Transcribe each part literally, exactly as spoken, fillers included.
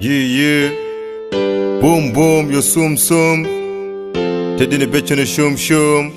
Yee, yee. Boom, boom, yo sum, sum. Teddina becco no shum, shum.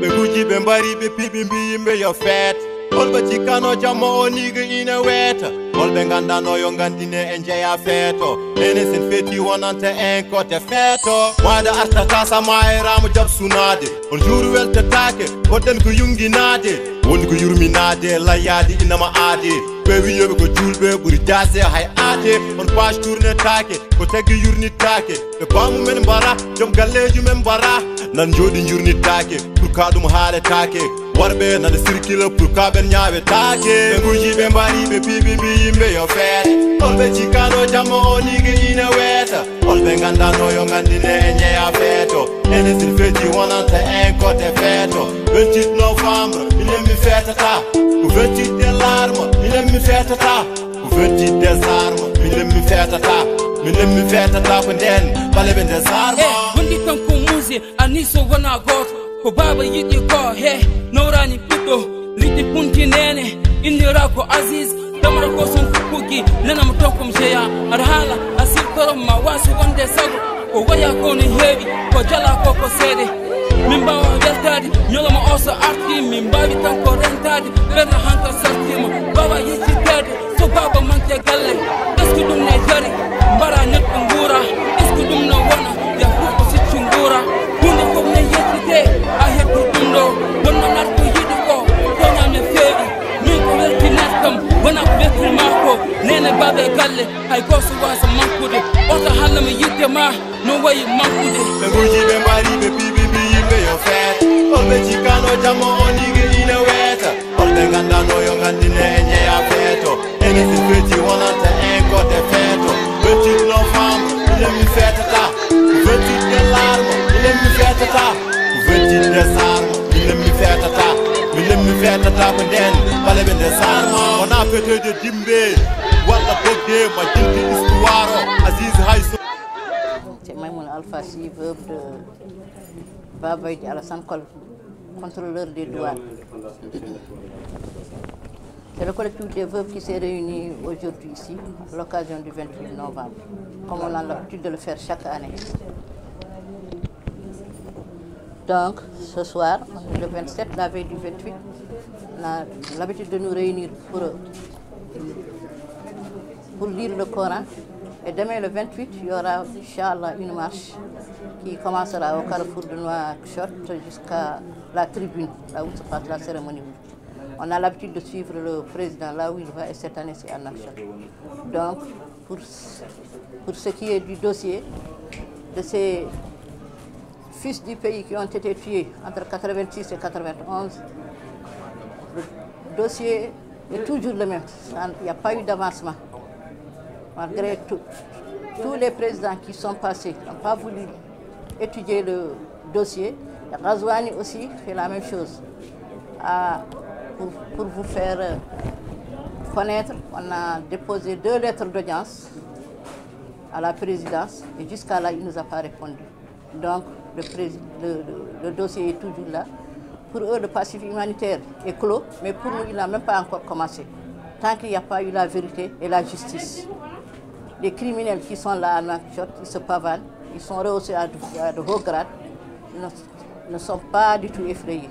Ɓe nguji, ɓe mbari, ɓe piɓi, mbi yimɓe yo feet. Holɓe cikkano jamma o niiga ina weeta. Holɓe ngandano yo ngandine en jeya feeto. Ene sen feeti wonanta en kote feeto. Waada artata sama e ramo jab sunaade. On juuru weltataake, woɗɗen ko yunginaade. Woni ko yurminaade, layyaade inama aade. Ɓe wiyoɓe ko juulɓe ɓuri jaase hay aade. On page tournetaake, ko taggi yurnitaake. Ɓe baamu men mbara, joom galleeji men mbara. Nan jooɗi njurnitaake, pour ka ɗum haaletaake. Warɓe nana sirkila, pour ka ɓen ñaawetaake. Ɓe nguji, ɓe mbari, ɓe piɓi, mbi yimɓe yo feet. Holɓe cikkano jamma o niiga ina weeta. Holɓe ngandano yo ngandine en jeya feeto. Ene sen feeti wonanta en kote feeto. Vingt-huit novembre, minen mi feetata. Ko vingt-huit de larme, minen mi feetata. Ko vingt-huit décembre, minen mi feetata. Minen mi feetata ko nden, bale ɓe désarme. Eh, gondi kanko muuse, ani so wona gooto. Ko baaba yiɗi ko he, nawrani ɓiɗɗo. Riɗi punti nene, innira ko Aziz. Damara ko son fukkugi, nana mo tonkom jeya. Aɗa haala, a sirkorom ma wasi wonde sago. Ko waya ko no heewi, ko jala ko ko seede. Min mbawa weltaade, ñalawma o so arti, min mbawi tan ko rentaade. Ɓerna hanka sartima, mbawa yeccitaade. So baaba manque galle, est-ce que ɗum ne jari? Mbara neɗɗo nguura, est-ce que ɗum no wona? Ya fof ko siccu nguura. Hunde fof ne yeccite, a heɓi ɗum ɗo. Wonno nat ko yiɗi ko, toña ne feewi. Min ko weltinat kam, wona ko weltin ma ko. Nene baabe galle, hay gooto wasa manqude. Oto halla mi yidde ma, no wayi manqude. Ɓe nguji, ɓe mbari, ɓe piɓi, mbi yimɓe yo feet. Holɓe cikkano jamma o niiga ina weeta. Holɓe ngandano yo ngandine en jeya feeto. Ene sen feeti wonanta en kote feeto. Vingt-huit novembre, minen mi feetata. Vingt-huit de larme, minen mi feetata. Vingt-huit décembre, minen mi feetata. Minen mi feetata ko nden, bale ɓe désarme. Wona feetoyde dimbe, walla dogde, ma jilti histoire o. Aziz Hayso. C'est Maïmouna Alpha Sy, veuve de Babaïdi Alassane Kol, contrôleur des douanes. C'est le collectif des veuves qui s'est réuni aujourd'hui ici, à l'occasion du vingt-huit novembre, comme on a l'habitude de le faire chaque année. Donc, ce soir, le vingt-sept, la veille du vingt-huit, on a l'habitude de nous réunir pour, pour lire le Coran. Et demain, le vingt-huit, il y aura, Inch'Allah, une marche qui commencera au carrefour de Nouakchott jusqu'à la tribune, là où se passe la cérémonie. On a l'habitude de suivre le président là où il va, et cette année, c'est à Nouakchott. Donc, pour, pour ce qui est du dossier de ces fils du pays qui ont été tués entre quatre-vingt-six et quatre-vingt-onze, le dossier est toujours le même. Ça, il n'y a pas eu d'avancement. Malgré tout, tous les présidents qui sont passés n'ont pas voulu étudier le dossier. Razouani aussi fait la même chose. Ah, pour, pour vous faire, euh, connaître, on a déposé deux lettres d'audience à la présidence et jusqu'à là, il ne nous a pas répondu. Donc, le, prési- le, le- le dossier est toujours là. Pour eux, le passif humanitaire est clos, mais pour nous, il n'a même pas encore commencé. Tant qu'il n'y a pas eu la vérité et la justice. Les criminels qui sont là à Nouakchott, ils se pavanent, ils sont rehaussés à de, à de hauts grades, ils ne, ne sont pas du tout effrayés.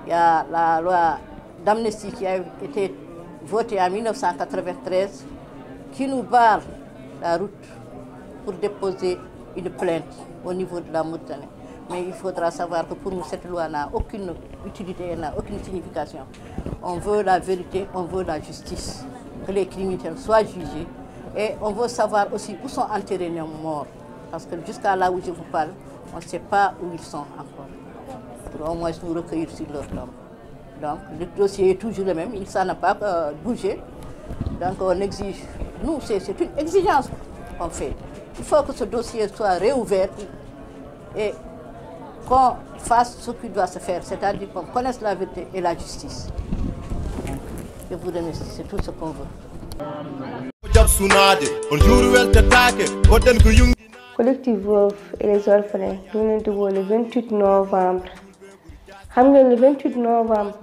Il y a la loi d'amnistie qui a été votée en mille neuf cent quatre-vingt-treize qui nous barre la route pour déposer une plainte au niveau de la Mauritanie. Mais il faudra savoir que pour nous, cette loi n'a aucune utilité, elle n'a aucune signification. On veut la vérité, on veut la justice, que les criminels soient jugés et on veut savoir aussi où sont enterrés nos morts. Parce que jusqu'à là où je vous parle, on ne sait pas où ils sont encore. Pour au moins nous recueillir sur leur tombe. Donc, le dossier est toujours le même, il, ça n'a pas, euh, bougé. Donc, on exige, nous, c'est c'est une exigence qu'on fait. Il faut que ce dossier soit réouvert et qu'on fasse ce qui doit se faire, c'est-à-dire qu'on connaisse la vérité et la justice. Je vous remercie, c'est tout ce qu'on veut. Jab sunaade, on juuru weltataake, woɗɗen ko yungi. Collectif Veuves et les orphelins, ñu ngi leen di woo le vingt-huit novembre. Xam ngeen, le vingt-huit novembre,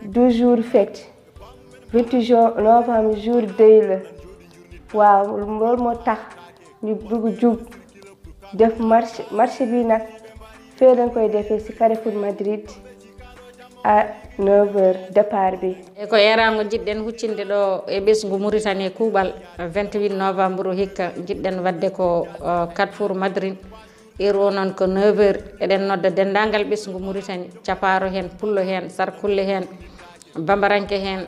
du jour fête. Vingt-huit novembre, jour deuil la. Waaw, loolu moo tax ñu bëgg jug def marche. Marche bi nag, fee lañ koy defee, ci Carrefour Madrid, à neuf heures départ bi. E ko eeraango njiɗɗen huccinde ɗo e ɓesngu Mauritanie kuuɓal. Vingt-huit novembre hikka njiɗɗen waɗde ko, uh, Carrefour Madrid. Heure o noon ko neuf heures. Eɗen nodda denndaangal ɓesngu Mauritanie, Capaaro heen, Pullo heen, Sarkulle heen, Bambaranke heen,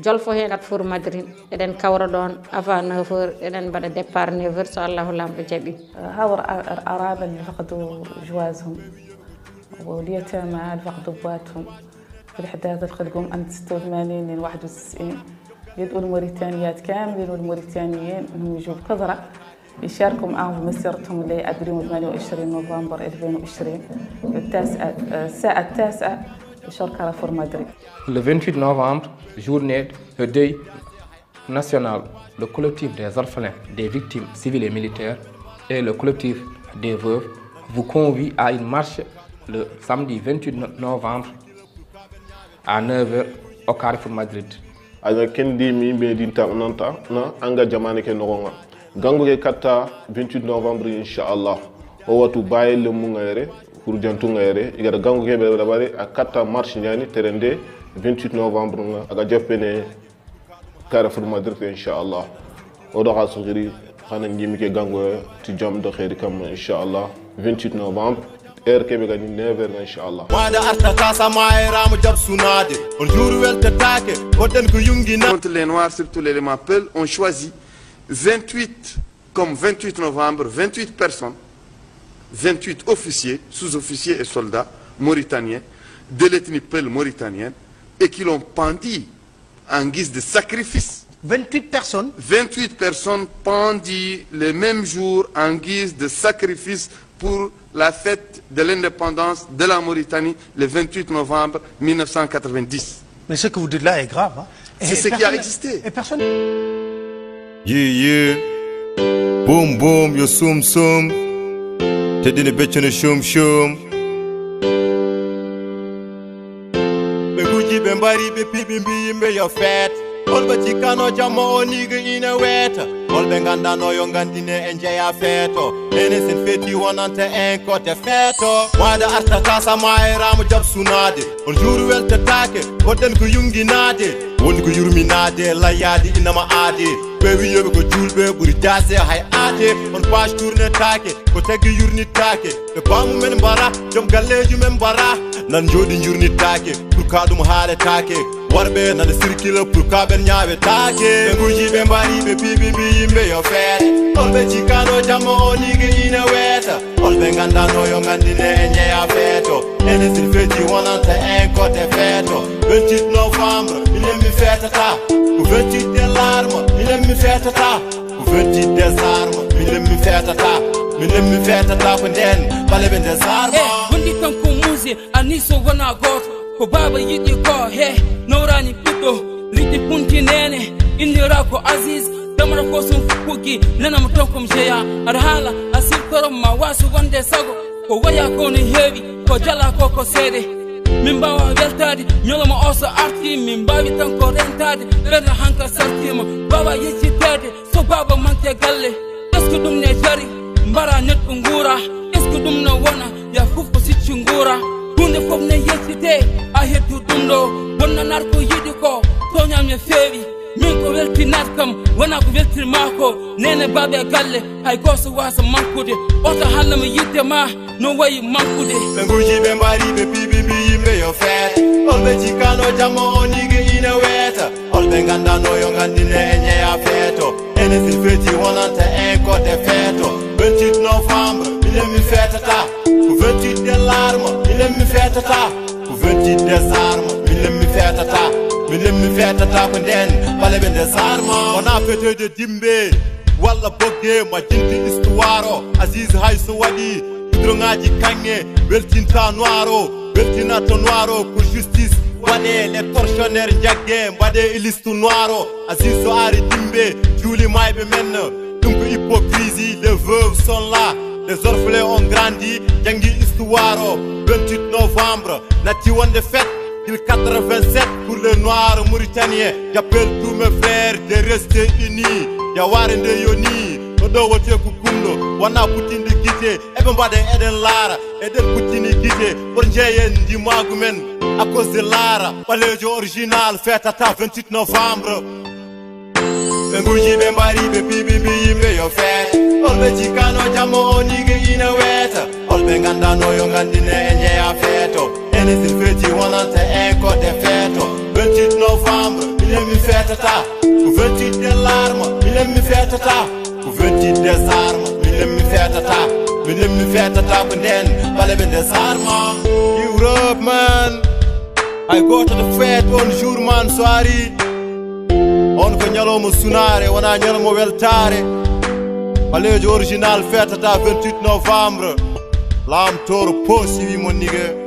Jolfo heen, Carrefour Madrid. Eɗen kawra ɗoon avant neuf heures, eɗen mbaɗa départ neuf heures, so Allahu Laamɗo jaɓi. هاو العرابة اللي فقدوا جوازهم واليتامى اللي فقدوا بواتهم في الأحداث اللي خلقهم عام ستة وثمانين لين واحد وتسعين. يدعو الموريتانيات كاملين والموريتانيين إنهم يجوا بكثرة يشاركوا معاهم في مسيرتهم اللي عاد اليوم ثمانية وعشرين نوفمبر ألفين وعشرين، التاسعة، الساعة التاسعة، بشارع كارفور مدريد. Le vingt-huit novembre, journée de deuil national, le collectif des orphelins, des victimes civiles et militaires et le collectif des veuves vous convient à une marche le samedi vingt-huit no-, novembre à neuf heures au Carrefour Madrid. Aɗa kendi mi yimɓe din ta nanta na anga jamaane ke nogonga. Gango ke katta vingt-huit novembre, inchallah. O watu baye le mu ngayre, hurjantu ngayre. Igara gango ke be dabare a katta marche nyani terende vingt-huit novembre nga. Aga jappene Carrefour Madrid, inchallah. O doxa sugiri xana njimi ke gango ti jam do xeeri kam, inchallah. Vingt-huit novembre, heure ke be gani neuf heures, inchallah. Wada artata sama e ramu jab sunade. On jour weltatake, woden ko yungina. Contre les Noirs, surtout l'élément Peul, ont choisi vingt-huit, comme vingt-huit novembre, vingt-huit personnes, vingt-huit officiers, sous-officiers et soldats mauritaniens de l'ethnie Peul mauritanienne et qui l'ont pendu en guise de sacrifice. Vingt-huit personnes. Vingt-huit personnes pendues le même jour en guise de sacrifice pour la fête de l'indépendance de la Mauritanie le vingt-huit novembre mille neuf cent quatre-vingt-dix. Mais ce que vous dites là est grave, hein. Et c'est ce qui a personne, existé. Et personne. Yeah, yeah. Boom, boom, yo sum, sum. Teddine becce no shum, shum. Ɓe nguji, ɓe mbari, ɓe piɓi, mbi yimɓe yo feet. Holɓe cikkano jamma o niiga ina weeta. Holɓe ngandano yo ngandine e jeya feeto. Ene sen feti wonanta en kote feeto. Wada artata sama e ramu jab sunade. On jour weltatake, woden ko yunginaade. Woni ko yurminaade, layyaade inama aade. Ɓe wiyoɓe ko julɓe ɓuri jaase hay aade. On page tournetake, ko tagi yurnitake. Ɓe baamu men mbara, joom galleeji men mbara. Nan jooɗi njurnitake, pourquoi ɗum haaletaake? Warɓe nana cirkila, pourquoi ɓen ñaawetaake? Ɓe nguji, ɓe mbari, ɓe piɓi, mbi yimɓe yo feet. Holɓe cikkano jamma o niiga ina weeta. Holɓe ngandano yo ngandine e jeya feeto. Ene sen feti wonanta en kote feeto. Vingt-huit novembre, minen mi feetata. Ko vingt-huit de larme, minen mi feetata. Ko vingt-huit décembre, minen mi feetata. Minen mi feetata ko nden, bale ɓe désarme. Eh, wondi tan ko muuse, ani so wona gooto. Ko baaba yiɗi ko he, nawrani ɓiɗɗo, liɗɗi punti nene, innira ko Aziz, damara ko sun fuki, nenam tonkom jeya, aɗa haala, a sirtorom ma wasu wonde sago, ko waya ko no heewi, ko jala ko ko seede. Min mbawa weltaade, ñoloma o so arti, min mbawi tan ko rentaade, ɓerɗe hanka sartima, mbawa yeccitede, so baaba manque galle, est-ce que ɗum ne jari, mbara neɗɗo nguura, est-ce que ɗum no wona, ya fof ko sicci nguura, hunde fof ne yeccite, a heddu ɗum ɗo, wonna nar ko yiɗi ko, toñam e feewi, min ko weltinat kam, wona ko weltirma ko, nene baaba e galle, hay gooto wasa mankude, oto hallama yidde ma, no wayi mankude. Ɓe nguji, ɓe mbari, ɓe piɓi, mbi yimɓe yo feet. Holɓe cikkano jamma o niiga ina weeta. Holɓe ngandano yo ngandine e jeya feeto. Ene sen feti wonanta en kote feeto. Vingt-huit novembre, minen mi feetata. Ko vingt-huit de larme, minen mi feetata. Ko vingt-huit décembre, minen mi feetata. Minen mi feetata ko nden, bale ɓe désarme. Wona fetoyde dimbe, walla bogge, majjinti histoire o. Aziz hay so waɗi, goudron ngaji kaŋŋe, weltinta noir o, weltinata noir o, pour justice waɗe, les tortionnaires njagge, mbaɗe e liste noir o. Aziz so ari dimbe, juuli mayɓe men, ɗum ko hypocrisie, les veuves sont là, les orphelins ont grandi, janngi histoire o. Vingt-huit novembre, natti wonde fête, il quatre-vingt-sept pour les noirs, Mauritanie. Tanien, j'appelle tous mes frères de rester unis. Yaware nde yoni, no ɗo wote ko kumɗo, wona puttinde gite, eɓe mbaɗa eɗen laara, eɗen puttini gite, pour jeeyen ndimaagu men, à cause de laara, ɓaleejo original fetata vingt-huit novembre. Ɓe nguji ɓe mbari ɓe piɓi mbi yimɓe yo feet. Holɓe jikkano jamma o nige ina weeta. Holɓe ngandano yo ngandine e jeeya feeto. Ene sir feeti wonanta en ko de feeto. Vingt-huit novembre, minen mi feetata. Ko vingt-huit de larme, minen mi feetata. Ko vingt-huit de zarme, minen mi feetata. Minen mi feetata ko nden, ɓaleeɓe de zarme. Europe man, hay gooto to feet on jour man so ari. On ko ñalawma sunaare, wona ñalawma weltaare. Ɓaleejo original feetata vingt-huit novembre. Laam Tooro Poosi wi mon nige.